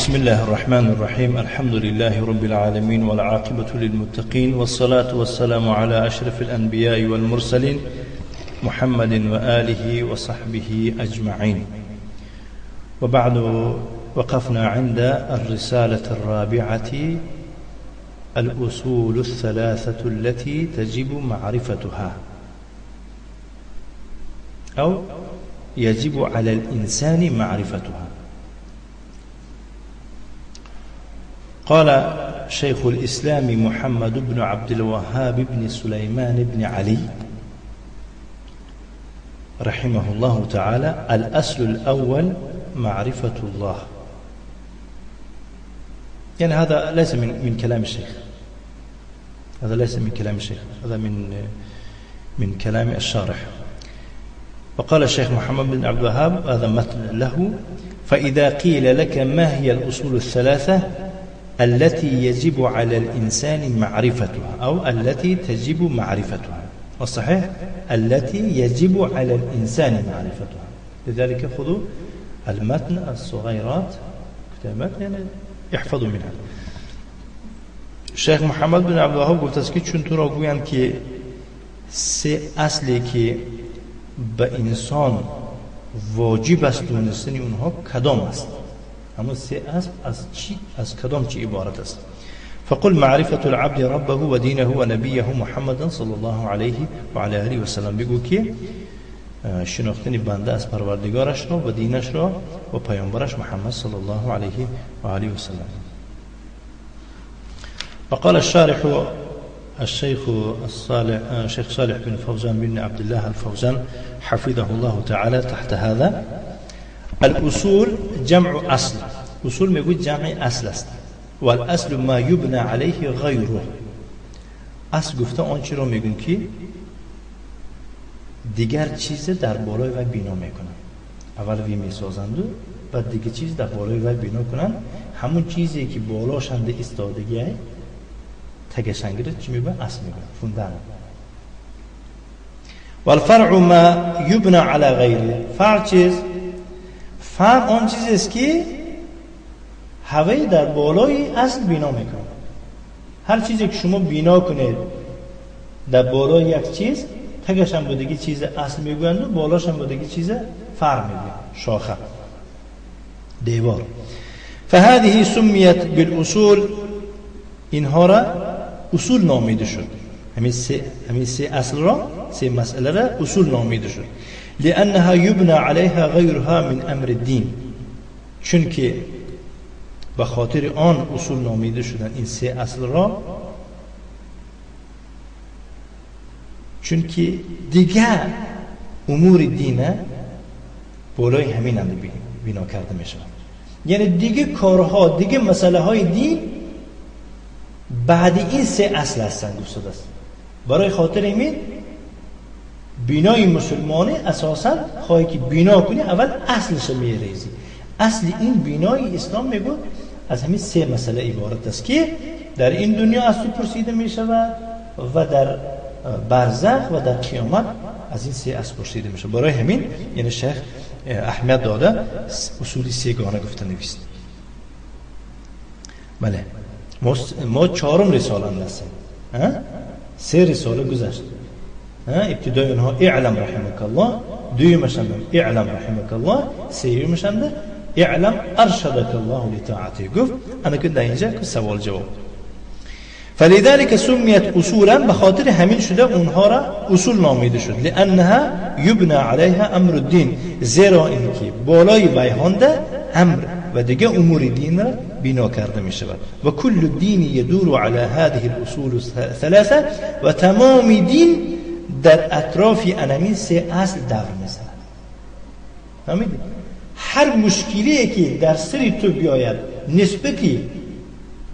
بسم الله الرحمن الرحيم. الحمد لله رب العالمين، والعاقبة للمتقين، والصلاة والسلام على أشرف الأنبياء والمرسلين محمد وآله وصحبه أجمعين. وبعد، وقفنا عند الرسالة الرابعة: الأصول الثلاثة التي تجب معرفتها أو يجب على الإنسان معرفتها. قال شيخ الإسلام محمد بن عبد الوهاب بن سليمان بن علي رحمه الله تعالى: الأصل الأول معرفة الله. يعني هذا ليس من كلام الشيخ، هذا ليس من كلام الشيخ، هذا من كلام الشارح. وقال الشيخ محمد بن عبد الوهاب، هذا متن له: فإذا قيل لك ما هي الأصول الثلاثة التي يجب على الإنسان معرفتها أو التي تجب معرفتها، والصحيح التي يجب على الإنسان معرفتها. لذلك خذوا المتن الصغيرات كتابات، يعني احفظوا منها. شیخ محمد بن عبدالوهاب گفت است که چون تو را گویند که سه اصلی که به انسان واجب است دونستن اونها کدام است، اما سه اصل از چی، از کدام چی عبارت است؟ فقل معرفة العبد ربه ودينه ونبيه محمدا صلى الله عليه وعلى آله وسلم. بگو که شناختن بنده از پروردگارش را و دینش را و پیامبرش محمد صلی الله علیه و آله و سلم. وقال الشارح الشيخ الصالح الشيخ صالح بن فوزان بن عبد الله الفوزان حفظه الله تعالى تحت هذا: الأصول جمع أصل. أصول میگوید جمع اصل است. والأصل ما يبنى عليه غيره. اصل گفته آنچه را میگون که دیگر چیز در بالای وی بنا میکنن. اول وی میسازند و بعد دیگه چیز در بالای وی بنا کنن. همون چیزی که بالاشنده ایستادگی تگشنگیره چی میگن؟ اصل میگن، فوندامنت. والفرع ما يبنى على غیره. فرع چیز؟ فرع آن چیزی است که هوی در بالای اصل بنا میکنه. هر چیزی که شما بنا کنید در بالای یک چیز، تگش هم بودگی چیز اصل میگویند و بالاش هم بودگی چیز فرع میگویند، شاخه، دیوار. فهذه سمیت بالأصول. اینها را اصول نامیده شد. همین سه اصل را، سه مسئله را اصول نامیده شد. لأنها يبنى عليها غيرها من امر الدین. چون که به خاطر آن اصول نامیده شدن این سه اصل را، چون که دیگر امور دین بالای همین هم بنا کرده می شود. یعنی دیگه کارها، دیگه مسئله های دین بعد این سه اصل هستند. گفته است برای خاطر این بینای مسلمانه اساسا خواهی که بینا کنی اول اصلش میریزی. اصل این بینای اسلام میگو از همین سه مسئله عبارت است که در این دنیا از تو پرسیده می شود و در برزخ و در قیامت از این سه اصل پرسیده می شود. برای همین یعنی شیخ اهمیت داده اصول سه گانه گفته نویست. بله، ما چهارم رساله هستیم. سه رساله گذشت. ابتدای اونها اعلم رحمك الله، دویمش هم اعلم رحمك الله، سیومش هم اعلم ارشدك الله لطاعته. گفت انا که در اینجا که سوال جواب. فلذلك سمیت اصولا، به خاطر همین شده اونها را اصول نامیده شد. لانها يبنى عليها امر الدین، زیرا اینکه بالای ویهانده امر و دیگه امور دین را بنا کرده می شود. و کل الدین یدور على هذه الاصول الثلاثه، و تمام دین در اطراف انمی سه اصل دور میزند. فهمیدی؟ هر مشکلی که در سر تو بیاید نسبتی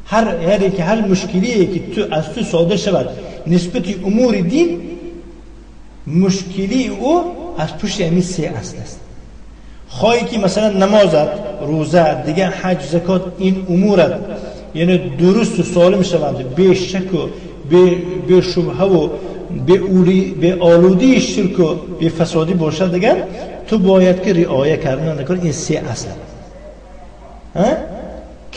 هر مشکلی که تو از تو صادر شود نسبت امور دین، مشکلی او از پشت همین سه اصل است. خواهی که مثلا نمازت، روزه، دیگه حج، زکات، این امورت یعنی درست و سالم شوند، بی شک و بی شبهه و به آلودی شرک و به فسادی باشد، دیگر تو باید که رعایت کردن نکن این سه اصل.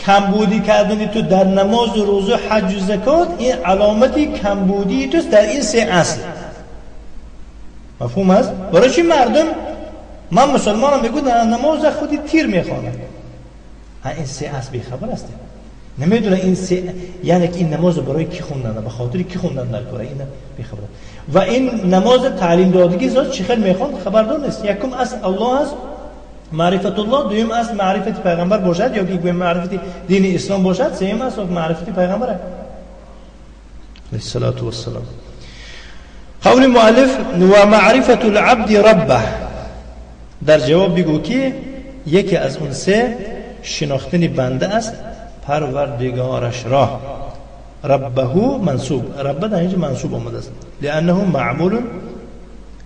کمبودی کردن تو در نماز و روزه و حج و زکات این علامتی کمبودی توست در این سه اصل. مفهوم است؟ برای چی مردم من مسلمانم میگو در نماز خودی تیر میخوانم، این سه اصل بیخبر هستیم، نمیدونه این سه یعنی که این نماز برای کی خوندن، به خاطر کی خوندن در کار این بیخبر و این نماز تعلیم دادگی ذات چه خیلی میخوند خبردار نیست. یکم اصل الله است، معرفت الله، دوم اصل معرفت پیغمبر باشد یا که معرفت دین اسلام باشد، سوم اصل معرفت پیغمبر علیه الصلاة والسلام. قول مؤلف و معرفت العبد ربه، در جواب بگو که یکی از اون سه شناختن بنده است پروردگارش را. ربه منصوب، ربه در اینجا منصوب آمده است لانه معمول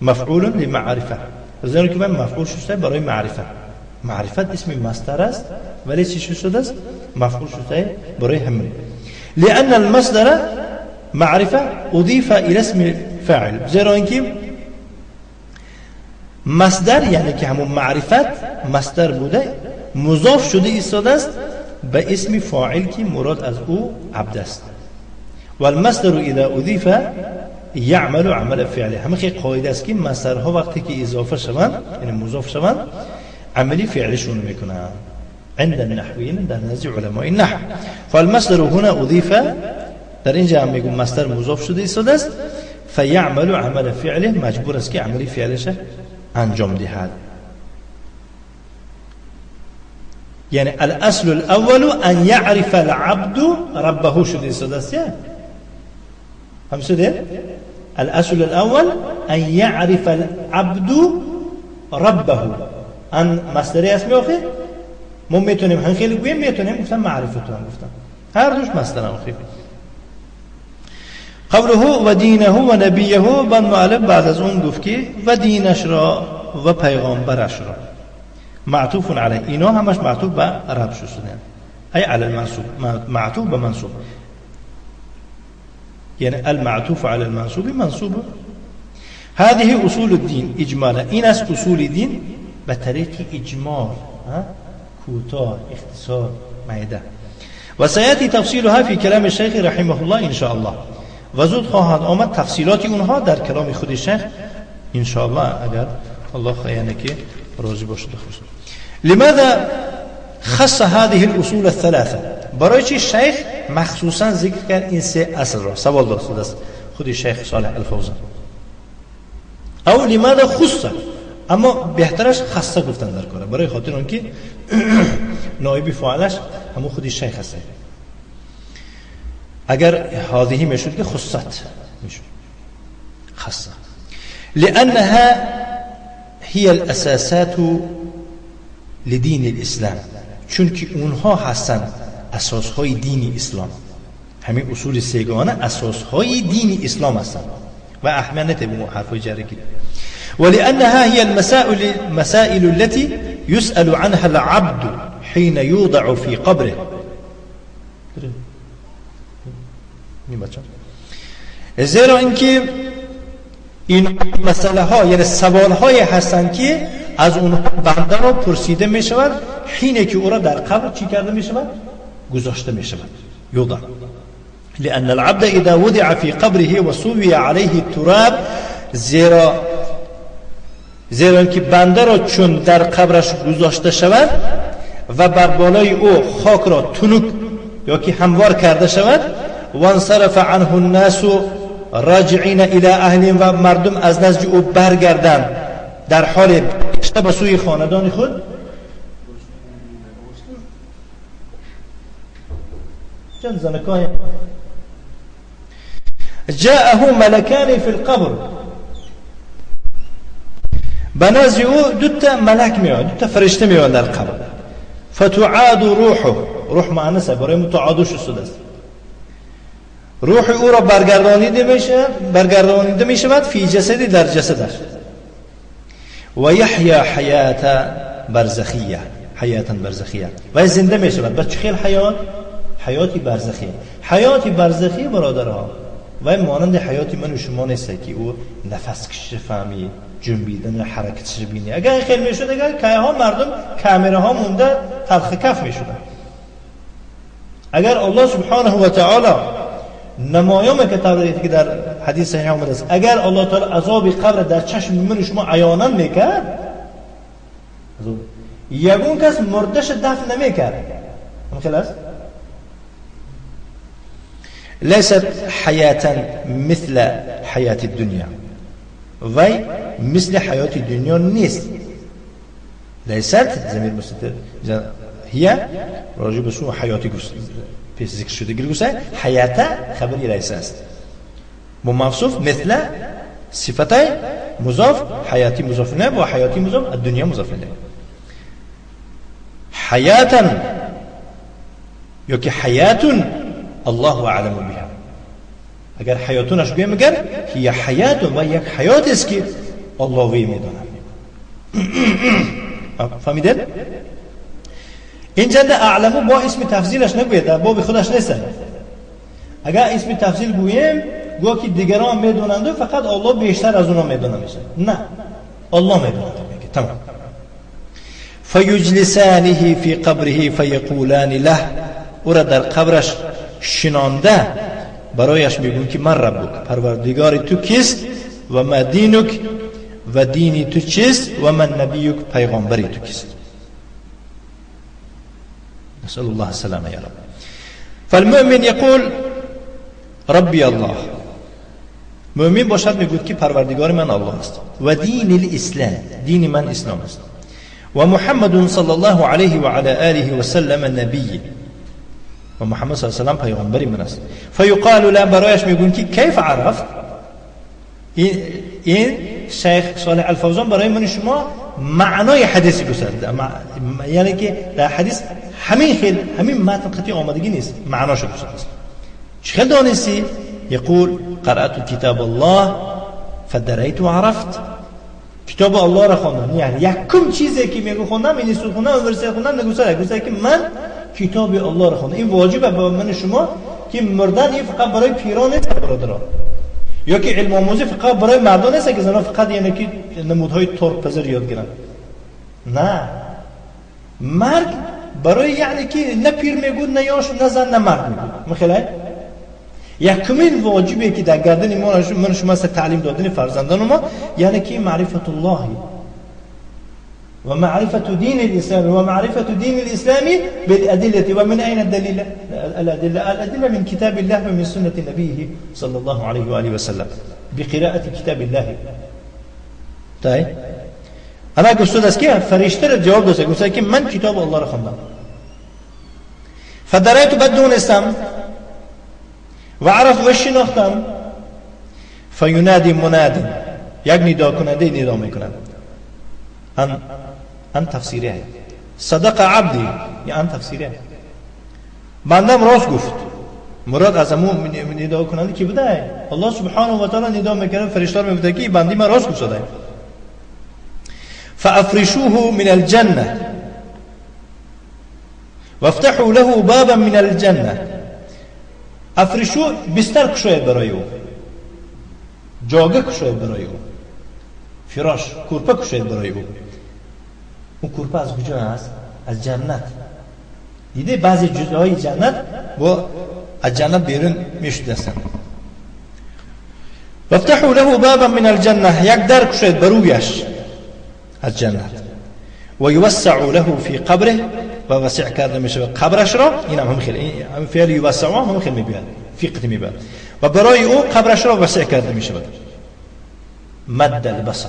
مفعول لمعرفه، زیرا که مفعول شده برای معرفه. معرفت اسم مصدر است ولی چی شده است؟ مفعول شده برای همین. لان المصدر معرفه اضیف الى اسم فاعل، زیرا اینکه مصدر یعنی که همون معرفت مصدر بوده مضاف شده ایستاده است به اسم فاعل که مراد از او عبد است. والمصدر اذا اضیف یعمل عمل فعله. همه خیلی قاعده است که مصدرها وقتی که اضافه شوند یعنی مضاف شوند عملی فعلشون میکنن عند النحویین، در نزد علمای نحو. فالمصدر هنا اضیف، در اینجا هم میگم مصدر مضاف شده ایستاده است، فیعمل عمل فعله، مجبور است که عملی فعلش انجام دهد. یعنی الاصل الاول ان یعرف العبد ربه شده ایستاده است، هم شده؟ الاصل الاول ان یعرف العبد ربه. ان مصدری است میاخه ما میتونیم هم خیلی گوییم، میتونیم گفتم معرفت هم گفتم، هر دوش مصدر هم خیلی. قوله و دینه و نبیه، بعد مؤلف بعد از اون گفت که و دینش را و پیغامبرش را معطوف علیه، اینا همش معطوف به رب شدن، ای علی المنصوب، معطوف به منصوب، یعنی المعطوف علی المنصوب منصوب. هذه اصول الدین اجمالا، این از اصول دین به طریق اجمال، کوتاه، اختصار، معده. و سیأتی تفصیلها فی کلام الشیخ رحمه الله ان شاء الله، و زود خواهد آمد تفصیلات اونها در کلام خود شیخ ان شاء الله اگر الله یعنی که راضی باشد. خوش. لماذا خص هذه الاصول الثلاثه؟ برای چی شیخ مخصوصا ذکر کرد این سه اصل را؟ سوال داد است خود شیخ صالح الفوزان. او لماذا خص، اما بهترش خصه گفتن در کاره، برای خاطر اون که نایب فاعلش همون خود شیخ هست. اگر هذه میشد که خصت میشد خصه، لانها هي الاساسات لدین الاسلام، چون که اونها هستند اساسهای دین اسلام. همین اصول سگانه اساسهای دین اسلام هستند و اهمیت به حرفای جرگی. ولأنها هي المسائل التي يسأل عنها العبد حين يوضع في قبره. زیرا اینکه این مسئله ها یعنی سوال های هستند که از اونها بنده را پرسیده می شود حینه که او را در قبر چی کرده می شود؟ گذاشته می شود. یوضع. لأن العبد إذا وضع في قبره وسوي عليه التراب، زیرا اینکه بنده را چون در قبرش گذاشته شود و بر بالای او خاک را تنک یا که هموار کرده شود، وانصرف عنه الناس راجعین الى اهلهم، و مردم از نزد او برگردند در حال گشته به سوی خاندان خود. چند زنکای جاءه ملکان فی القبر، به نزد او دو تا ملک میاد، دو تا فرشته میاد در قبر. فتعاد روحه، روح مؤنثه برای متعادش شده است، روح او را برگردانیده می شود فی جسدی، در جسدش، و یحیا حیات برزخیه، حیاتا برزخیه، و زنده می شود. به چه خیل حیات؟ حیاتی برزخی. حیاتی برزخی برادرها و مانند حیات من و شما نیست که او نفس کش فهمی، جنبیدن و حرکتش بینی. اگر خیلی میشد اگر که ها مردم کامره ها مونده تلخ کف میشدن. اگر الله سبحانه و تعالی نمایان میکرد که در حدیث صحیح آمده است، اگر الله تعالی عذاب قبر در چشم من شما عیانا میکرد، یگون کس مردش دفن نمیکرد. هم خلاص؟ ليست حياة مثل حياة الدنيا، وی مثل حیات دنیا نیست. لیست ضمیر مستتر هي راجع به سو حیاتی پیش ذکر شده گل حیات خبری لیس است، موصوف مثل صفت مضاف، حیاتی مضاف نه و حیاتی مضاف الدنیا مضاف نه. حیاتا یا که حیات الله اعلم بها. اگر حیاتونش گویم مگر هي حیات و یک حیات است که الله وی میداند. فهمیدید؟ اینجا اعلمو با اسم تفضیلش نگوید، در باب خودش نیست. اگر اسم تفضیل گوییم گویا که دیگران میدونند و فقط الله بیشتر از اونا میدونه میشه. نه، الله میدونه. تمام. فیجلسانه فی قبره فیقولان له، او را در قبرش شنانده برایش میگون که من ربک، پروردگار تو کیست، و ما دینک، و دینی تو چیست، و من نبیک، پیغمبری تو کیست. نسأل الله السلامة يا رب. فالمؤمن يقول ربي الله. مؤمن باشد میگوید که پروردگار من الله است، و دین الاسلام، دین من اسلام است، و محمد صلی الله علیه و علی آله و سلم نبی، و محمد صلی الله علیه و سلم پیغمبری من است. فیقال له، برایش میگوین که کیف عرفت؟ این شیخ صالح الفوزان برای من شما معنای حدیث گفت، یعنی که در حدیث همین خیل همین متن قطعی آمدگی نیست، معناشو گفت است. چه دانستی؟ یقول قرأت کتاب الله فدریت و عرفت. کتاب الله را خواندم، یعنی یکم چیزی که میگو خوندم این سو خوندم ورسه خوندم نگوسه گوسه که من کتاب الله را خوندم. این واجبه به من شما که مردن این فقط برای پیران نیست برادران، یا که علم آموزی فقط برای مردان نیست که زنان فقط یعنی که نمودهای ترک پذیر یاد گیرن. نه، مرگ برای یعنی که نه پیر میگود نه یاش نه زن نه مرد میگود. مخیله یکمین واجبی که در گردن ما من شما است تعلیم دادن فرزندان ما، یعنی که معرفت الله و معرفت دین الاسلام و معرفت دین الاسلام بالادله. و من اين الدلیل؟ الادله الادله من کتاب الله و من سنت نبیه صلی الله علیه و آله و سلم بقراءة کتاب الله. طيب انا گفت است که فرشته را جواب داد، گفت که من کتاب الله را خواندم، فدرایت بدونستم و عرفت و شناختم. فینادی مناد، یک ندا کننده ندا میکند، ان تفسیریه صدق عبدی، یا ان تفسیریه بندم راست گفت. مراد از امو ندا کننده کی بوده؟ الله سبحانه و تعالی ندا میکنه، فرشته رو میگه که بندی من راست گفت. فافرشوه من الجنه وافتحوا له بابا من الجنه. افرشو بستر کشاید برای او، جاگه کشاید برای او، فراش کورپه کشاید برای او. اون کورپه از کجا هست؟ از جنت. دیده بعضی جزءهای جنت با از جنت بیرون میشد. وافتحوا له بابا من الجنه، یک در کشاید برویش از جنت. و یوسع له فی قبره، و وسع کرده میشه قبرش را. این هم خیلی هم فعل یوسع هم خیلی میبیاد فی قطع میبیاد و برای او قبرش را وسع کرده میشه. مد البصر،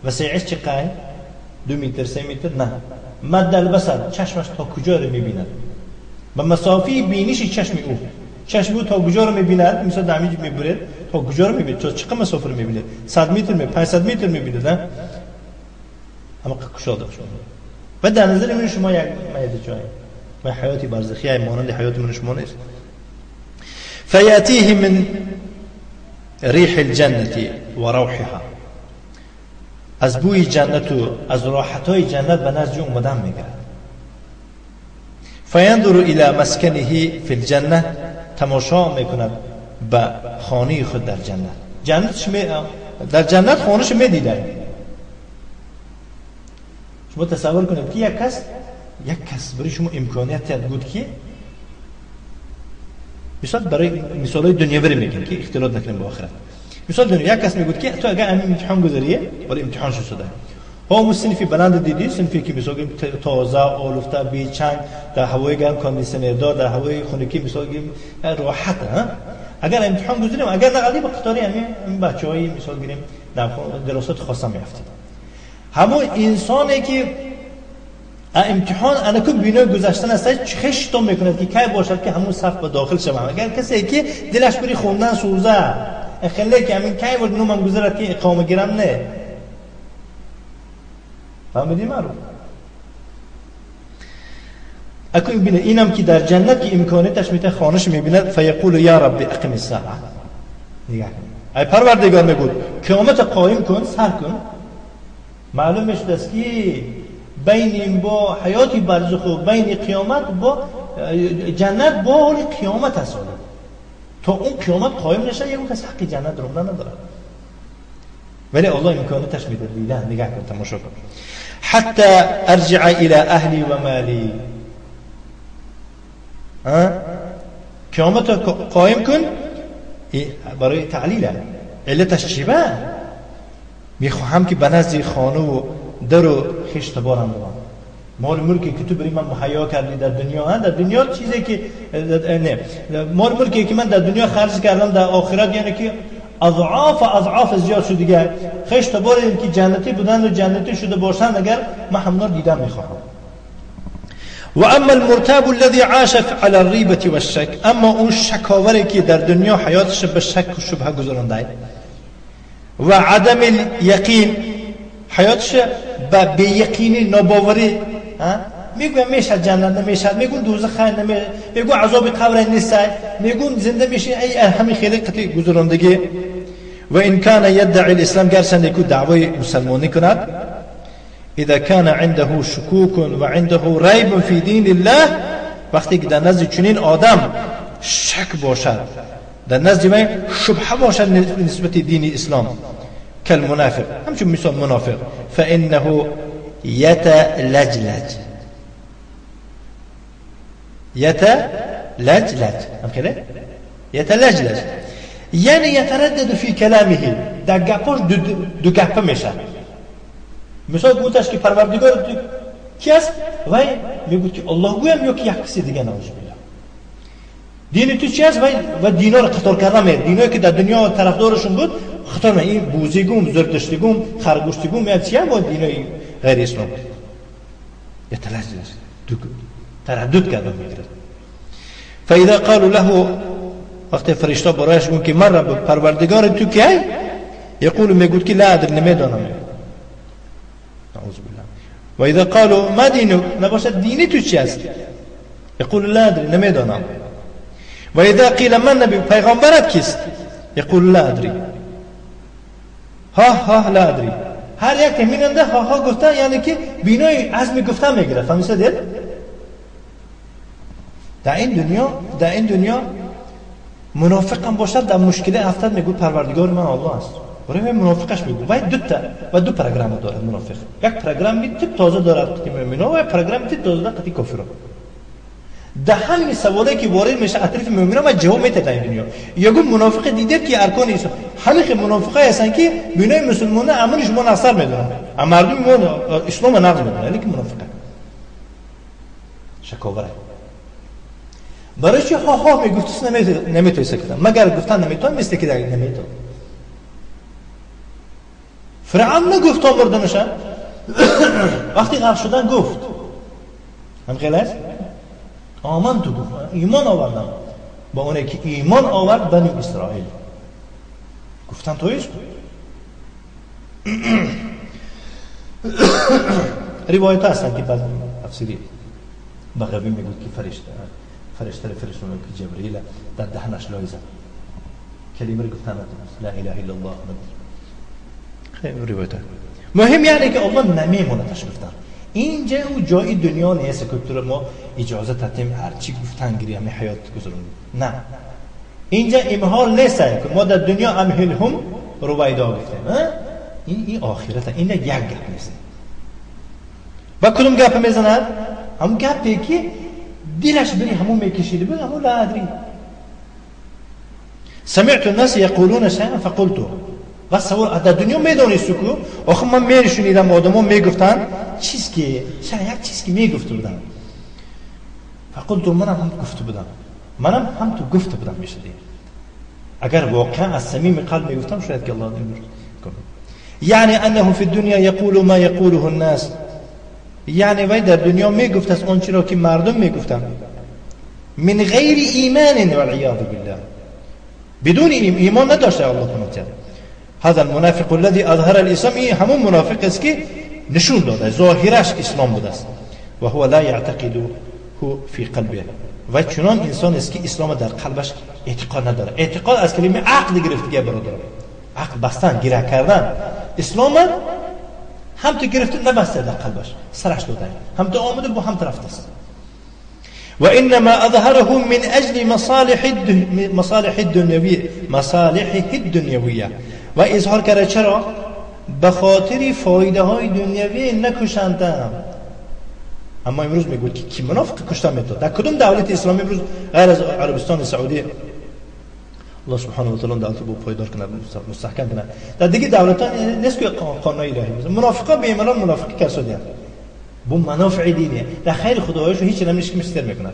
وسعش چقدر؟ 2 متر 3 متر؟ نه، مد البصر چشمش تا کجا رو میبیند، به مسافه بینش چشم او، چشم او تا کجا رو میبیند؟ مثلا دمیج میبرد تا کجا رو میبیند؟ تا چقدر مسافه رو میبیند؟ 100 متر می 500 متر میبیند؟ نه، اما کشاده شده. و در نظر من شما یک میت جای و حیاتی برزخی مانند حیات من شما نیست. فیاتیه من ریح الجنة و روحها، از بوی جنت و از راحتهای جنت به نزد اومدن میگیرد. فینظر الی مسکنه فی الجنه، تماشا میکند به خانه خود در جنت. جنتش در جنت خانهش میدیده. شما تصور کنید که یک کس برای شما امکانیت بود که مثال برای مثالای دنیوی میگیم که اختلاط نکنیم با آخرت. مثال دنیا یک کس میگفت که تو اگر همین امتحان گذاریه ولی امتحان شده ها اون صنفی بلند دیدی، صنفی که مثلا تازه آلفته بیچنگ در هوای گرم کندیشنر دار، در هوای خنکی مثلا راحت ها. اگر امتحان گذاریم اگر نقدی به قطاری همین بچه‌های مثال گیریم در دراسات خاصه میافتید. همون انسانی که امتحان انکو بینای گذشتن است چه تو میکند که کی باشد که همون صف به داخل شوم. اگر کسی که دلش بری خوندن سوزه خیلی که همین کی بود نومم گذرد که اقامه گیرم نه. فهمیدی معروف؟ اكو ببینه اینم که در جنت که امکانیتش میته خانش میبیند فیقول یا رب اقم الساعه. نگاه کن ای پروردگار میگود قیامت قایم کن، سر کن. معلوم میشد است که بین با حیاتی برزخ و بین قیامت با جنت با حال قیامت است. تا اون قیامت قایم نشه یک کس حق جنت رو نداره. ولی الله امکانیتش میده. دیدن نگاه کن تماشا کن. حتی ارجع الى اهلی و مالی. قیامت قایم کن برای تعلیل علتش چی؟ با میخواهم که به نزد خانه و در و خویش تبارم برم. مال ملکی که تو بری من مهیا کردی در دنیا، ها در دنیا چیزی که نه مال ملکی که من در دنیا خرج کردم در آخرت یعنی که اضعاف اضعاف زیاد شد دیگه. خویش تبارم که جنتی بودن و جنتی شده باشن اگر من همونا رو دیدن میخواهم. و اما المرتاب الذي عاش على الريبة والشك، اما اون شکاوری که در دنیا حیاتش به شک و شبهه گذرانده و عدم الیقین، حیاتش به بیقینی ناباوری، میگویم میشد جنت نمیشد، میگون دوزخ نمیشه، میگون عذاب قبر نیست، میگون زنده میشی، ای همین خیلی قطعی گذراندگی. و این کان یدعی الاسلام، گرچنده که دعوای مسلمانی کند، اذا كان عنده شکوک و عنده ریب فی دین الله، وقتی که در نزد چنین آدم شک باشد، در نزد من شبهه باشد نسبت دین اسلام، کالمنافق، همچون مثال منافق، فانه یتلجلج، یتلجلج، هم كده یتلجلج یعنی یتردد فی کلامه، در گپاش دو گپه میشه. مثال گفتش که پروردگار تو کی است؟ وای میگفت که الله گویم یا که یک کسی دیگه، نعوذ بالله. دین تو چی است؟ وای و دینا رو قطار کردن میاد، دینایی که در دنیا طرفدارشون بود خطر نه، این بوزیگوم، زرتشتیگوم، خرگوشتیگوم یا چی هم بود دینای غیر اسلام. یتلجلج، تردد کردن میگیرد. فاذا قالوا له، وقتی فرشته برایش گفت که من رب پروردگار تو کیه؟ یقول میگفت که لا ادري، نمیدانم. نعوذ بالله. و اذا قالوا ما دینک، نباشد دینی تو چی است؟ یقول لا ادري، نمیدانم. و اذا قیل من نبی، پیغمبرت کیست؟ یقول لا ادري. ها ها لا ادري. هر یک تهمیننده ها ها گفته یعنی که بینای عزم گفته میگیره. فهمیدید؟ در این دنیا منافق هم باشد در مشکل افتاد میگه پروردگار من الله است. برای منافقش میگه وای دو تا و دو پروگرام دارد منافق. یک پروگرام تیپ تازه دارد که مؤمنا و یک پروگرام تیپ تازه دارد که کافرا. در همین سوالی که وارد میشه اطراف مؤمنا و جواب میده در این دنیا. یگو منافق دیدید که ارکان ایسا همه منافقای هستن که بینای مسلمانه عمل شما نصر میدونن، مردم ما اسلام نقض میدونن، لیکن منافقه شکاوره. برای چی ها ها میگفت نمیتونی گفتن، مگر گفتن نمیتون مثل که نمیتون. فرعون نگفت تا مردنشن، وقتی غرق شدن گفت هم خیلی است آمن تو گفت ایمان آوردم با اونه که ایمان آورد بنی اسرائیل. گفتن تویست. روایت هستن که بعض تفسیری بغوی میگوید که فرشته فرشته که جبرئیل در دهنش لای زد، کلمه رو گفتن لا اله الا الله. خیلی روایت مهم یعنی که الله نمیمونتش گفتن. اینجا او جای دنیا نیست که تو ما اجازه تتیم هرچی گفتن گیری همه حیات گذرونیم. نه، اینجا امهال نیست که ما در دنیا امهلهم رویدا گفتیم. این آخرت، این یک گپ نیست. با کدوم گپ میزند؟ هم گپی که دلش بری همون میکشید بود، همون لا ادری. سمعت الناس يقولون شيئا فقلت. و سوال در دنیا میدونستی که آخه من میشنیدم آدما میگفتن چیز که یک چیز که میگفته بودن، فقلت منم هم گفته بودم، منم هم تو گفته بودم میشدی. اگر واقعا از صمیم قلب میگفتم شاید که الله امروز کنه. یعنی انه فی الدنیا یقول ما یقوله الناس، یعنی وی در دنیا میگفت از آنچه را که مردم میگفتن، من غیر ایمان والعیاذ بالله، بدون ایمان نداشته الله پناه. هذا المنافق الذي اظهر الاسلام، این همون منافق است که نشون داده ظاهرش اسلام بوده است، و هو لا يعتقد فی قلبه، و چنان انسان است که اسلام در قلبش اعتقاد نداره. اعتقاد از کلمه عقد گرفته برادر، عقد بستن، گره کردن. اسلام هم تو گرفته نبسته در قلبش، سرش داده، هم تو آمده با هم طرف است. و انما اظهره من اجل مصالح الدنیویه، مصالح الدنیویه، و اظهار کرده چرا؟ به خاطر فایده های دنیوی نکشندم. اما امروز میگوید که کی منافق کشته میتونه؟ در کدوم دولت اسلامی امروز غیر از عربستان سعودی، الله سبحانه و تعالی دولت رو پایدار کنه، مستحکم کنه، در دیگه دولت ها نیست که قانون الهی بزنه. منافقا به ایمان منافقی کسا دیگه بو منافع دینیه، در خیر خدایشو هیچ نمیشه که مستر میکنه.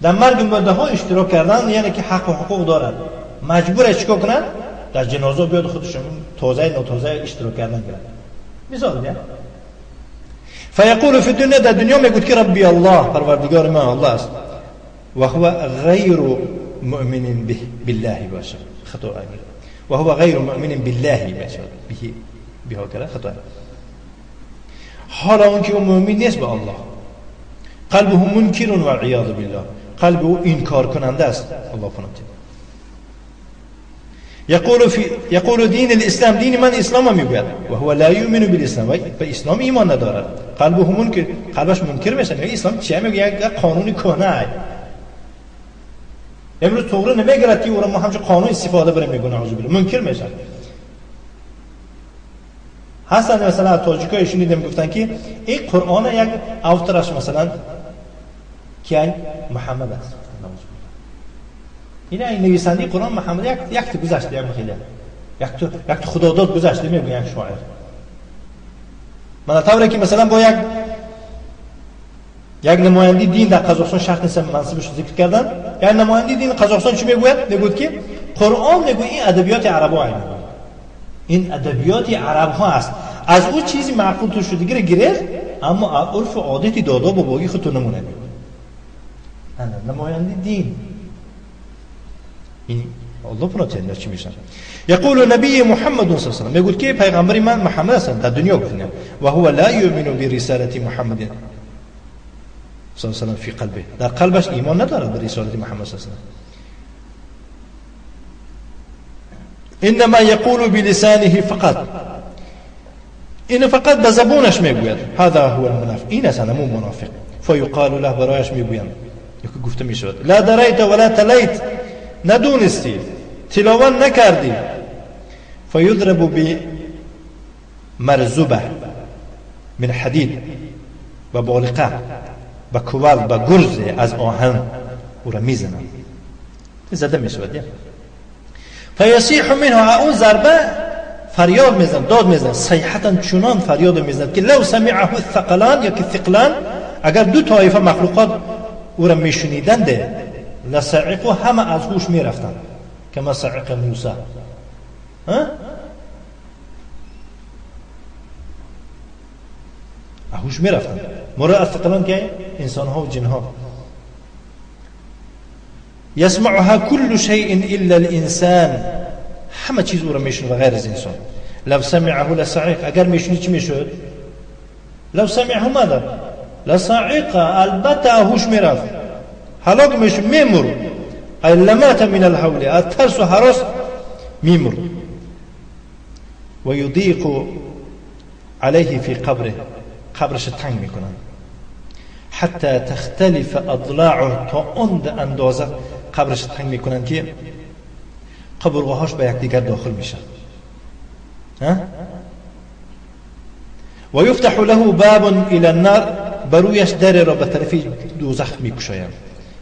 در مرگ مرده ها اشتراک کردن یعنی که حق و حقوق دارن، مجبور چیکار کنن؟ در جنازه بیاد خودشون تازه ناتازه اشتراک کردن کنن. مثال دیگه فیقول فی الدنیا، در دنیا میگوید که ربی الله، پروردگار من الله است، و هو غیر مؤمن به بالله باشه، خطا و هو غیر مؤمن بالله باشه، به به خطا. حالا اون که او مؤمن نیست به الله، قلبه منکر و عیاذ بالله، قلب او انکار کننده است. الله پناه. یقول دین الاسلام، دین من اسلام میگوید، و هو لا یؤمن بالاسلام، به اسلام ایمان ندارد. قلبه منکر، قلبش منکر میشه. میگه اسلام چیه؟ میگه یک قانون کهنه. امروز طوره نمیگیرد که او را ما همچون قانون استفاده بریم، میگه نعوذ بالله، منکر میشه. هستن مثلا تاجیکای شنیدم گفتن که این قرآن یک اوترش مثلا که محمد است، اینا این نویسنده قرآن محمد یک تا گذشته، یک خیلی یک تا خداداد گذشته میگه یک شاعر. من طوری که مثلا با یک نماینده دین در قزاقستان، شرط نیست منصبش ذکر کردن، یک نماینده دین قزاقستان چی میگوید؟ میگوید که قرآن میگوید این ادبیات عربا است، این ادبیات عرب ها است، از او چیزی معقول تو شده گرفت، اما عرف و عادت دادا بابایی خودتو نمونه میگوید. نماینده دین این الله پناه اینا چی میشن. یقول نبی محمد صلی الله علیه و سلم، میگوید که پیغمبر من محمد است در دنیا گفتن، و هو لا یؤمن برسالت محمد صلی الله علیه و سلم فی قلبه، در قلبش ایمان ندارد به رسالت محمد صلی الله علیه و سلم. انما یقول بلسانه فقط، این فقط به زبونش میگوید. هذا هو المنافق، این است همون منافق. فیقال له، برایش میگویند، یکی گفته میشود لا دریت ولا تلیت، ندونستی، تلاوت نکردی. فیضرب بمرزبه من حدید، و بالقه، با کوال، با گرز از آهن او را میزنند، زده میشود. فیصیح منه، اون ضربه فریاد میزند، داد میزند، صیحتا، چنان فریاد میزند که لو سمعه الثقلان یا که ثقلان، اگر دو طایفه مخلوقات او را میشنیدند، لصعقوا، همه از هوش میرفتند، کما صعق موسی. ها؟ هوش میرفتند. مراد از ثقلان که انسان ها و جن ها. یسمعها كل شيء الا الانسان، همه چیز او را میشنوه غیر از انسان. لو سمعه لصعق، اگر میشنید چی میشد؟ لو سمعه ماذا؟ لصعق، البته هوش میرفت، هلاک میشد، میمرد. ای لمات من الهول، از ترس و هراس میمرد. و یضیق علیه فی قبره، قبرش تنگ میکنن. حتی تختلف اضلاعه، تا اون اندازه قبرش تنگ میکنن که قبرغاهاش به یکدیگر داخل میشن. و یفتح له باب الى النار، برویش در را به طرف دوزخ میکشایند.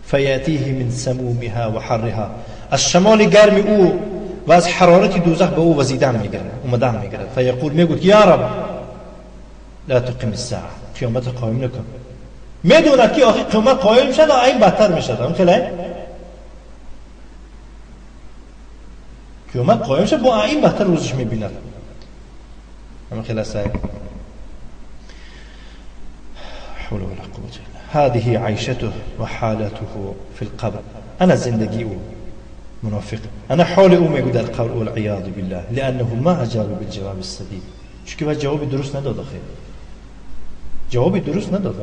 فیاتیه من سمومها و حرها، از شمال گرم او و از حرارت دوزخ به او وزیدن میگیرد، اومدن میگیرد. فیقول میگوید یا رب لا تقیم الساعه، قیامت قایم نکن. میدوند که آخر قیامت قایم شد و این بدتر میشد. هم خیلی قیامت قایم شد با این بدتر روزش میبیند. هم خیلی سعی حول ولا قوة الا. هذه عيشته وحالته في القبر. أنا زندگی او منافق، أنا حال او میگو در قبر والعیاذ بالله، لأنه ما أجاب بالجواب السديد. چون که جواب درست نداد، خیر جواب درست نداد.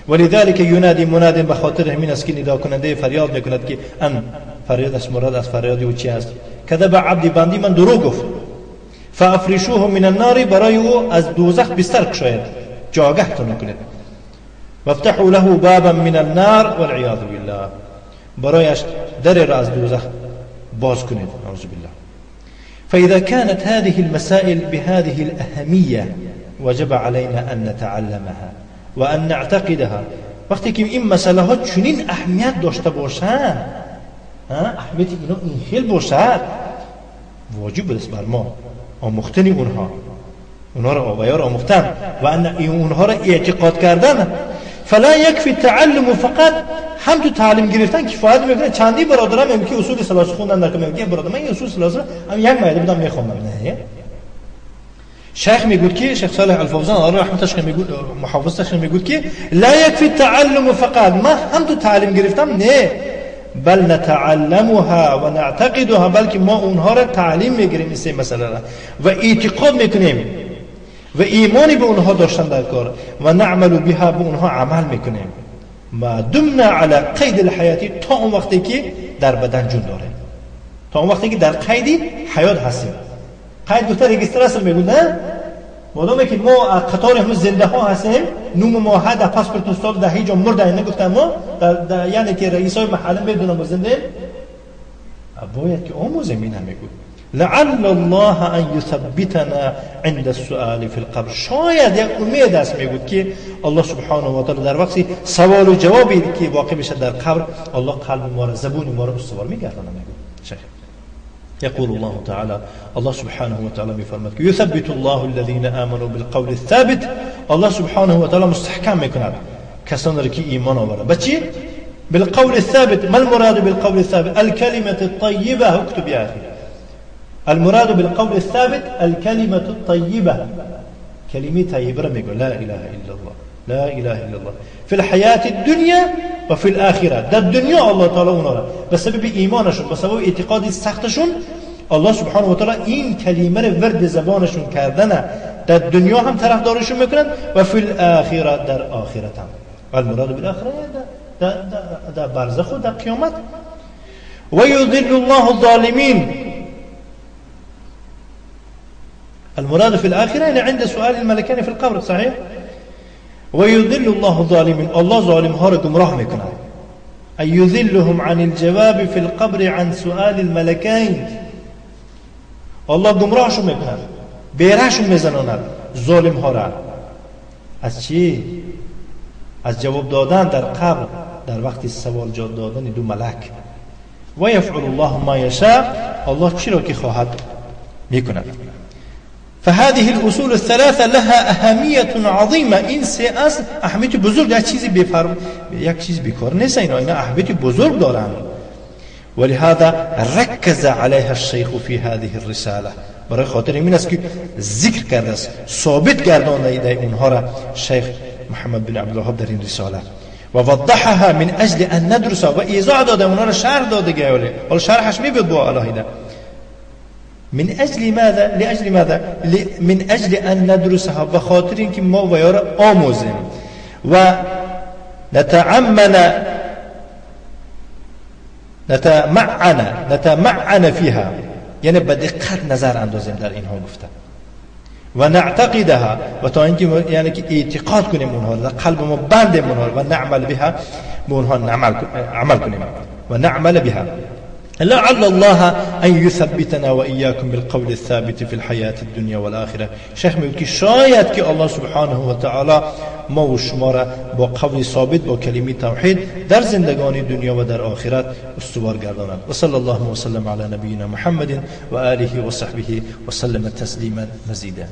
ولذلك ينادي مناد، به خاطر همین است که ندا کننده فریاد میکند که ان فریادش مراد از فریاد او چی است؟ کذب عبدی، بندی من دروغ گفت. فافرشوه من النار، برای او از دوزخ بستر کشاید، جاگه تون کنید. وافتحوا له بابا من النار والعیاذ بالله، برایش در را از دوزخ باز کنید، نعوذ بالله. فإذا كانت هذه المسائل بهذه الأهمية وجب علينا أن نتعلمها وأن نعتقدها. وقتی که این مسئله ها چنین اهمیت داشته باشند، اهمیت اینا این خیل باشد، واجب است بر ما آموختن اونها، اونها را آویار آموختن و اونها را اعتقاد کردن. فلا یکفی تعلم فقط، هم تو تعلیم گرفتن کفایت میکنه. چندی برادرم میگه که اصول ثلاثه خوندن در میگه برادر من این اصول ثلاثه هم یک مایده بودم میخوندم. نه، شیخ میگه که شیخ صالح الفوزان الله رحمتش کنه میگه، محافظتش کنه، میگه که لا یکفی تعلم فقط، ما هم تو تعلیم گرفتم نه، بل نتعلمها و نعتقدها، بلکه ما اونها را تعلیم میگیریم این مسئله را و اعتقاد میکنیم و ایمانی به اونها داشتن در کار و نعمل بها، به اونها عمل میکنیم. ما دمنا علی قید الحیاتی، تا اون وقتی که در بدن جون داریم، تا اون وقتی که در قید حیات هستیم. قید گفته رجستر هستم میگو نه، مادامی که ما قطار هم زنده ها هستیم، نوم ما ها در پاسپورت سال در هیچ جا مرده نگفتم ما در یعنی که رئیسای محله میدونم ما زنده، باید که آموزیم. این هم میگو لعل الله ان يثبتنا عند السؤال في القبر، شاید یک امید است میگود که الله سبحانه و تعالی در وقتی سوال و جوابی که واقع میشه در قبر، الله قلب ما را، زبون ما را استوار میگردانه. میگود شیخ يقول الله تعالى، الله سبحانه وتعالى میفرماد که يثبت الله الذين آمنوا بالقول الثابت، الله سبحانه وتعالى مستحکم میکند کسانی را که ایمان آورده. به چی؟ بالقول الثابت. ما المراد بالقول الثابت؟ الكلمة الطيبة. اكتب يا أخي، المراد بالقول الثابت الكلمة الطيبة، كلمة طيبة میگه لا إله إلا الله، لا إله إلا الله في الحياة الدنيا وفي الآخرة. در دنیا الله تعالی اونا را به سبب ایمانشون، به سبب اعتقاد سختشون، الله سبحانه و تعالی این کلمه رو ورد زبانشون کردن، در دنیا هم طرفدارشون میکنن و فی الآخرة، در آخرت هم. المراد بالآخرة در برزخ و در قیامت. و یضل الله الظالمین، المراد في الآخرة يعني عند سؤال الملكان في القبر، صحيح؟ ويذل الله الظالمين، الله ظالم ها را گمراه میکند. ای یذلهم عن الجواب في القبر عن سؤال الملكين، الله گمراهشون میکند، بیرهشون میزناند ظالم ها را. از چی؟ از جواب دادن در قبر در وقت سوال جواب دادن دو ملک. و یفعل الله ما یشاء، الله چی را که خواهد میکند. فهذه الأصول الثلاثة لها أهمية عظيمة. این سه اصل اهمیت بزرگ، یک چیزی یک چیز بیکار نیست، اینا اهمیت بزرگ دارند. ولهذا ركز عليها الشيخ في هذه الرسالة. برای خاطر این است که ذکر کرده است، ثابت گردانده اونها را شیخ محمد بن عبدالوهاب در این رساله و وضحها من اجل ان ندرس، و ایضاح داده اونها را، شرح داده گه، حالا شرحش میبود با الهیده. من اجل ماذا؟ لاجل ماذا؟ من اجل ان ندرسها، به خاطر اینکه ما ویا را آموزیم و نتمعن فيها، یعنی به دقت نظر اندازیم در اینها گفته و نعتقدها، و تا اینکه یعنی که اعتقاد کنیم اونها در قلب ما بندیم اونها و نعمل بها، به اونها عمل کنیم و نعمل بها. لعل الله أن يثبتنا وإياكم بالقول الثابت في الحياة الدنيا والآخرة. شیخ میگه که شاید که الله سبحانه و تعالی ما و شما را با قول ثابت، با کلمه توحید در زندگانی دنیا و در آخرت استوار گرداند. و صلی الله و سلم علی نبینا محمد و آله و صحبه و سلم تسلیما مزیدا.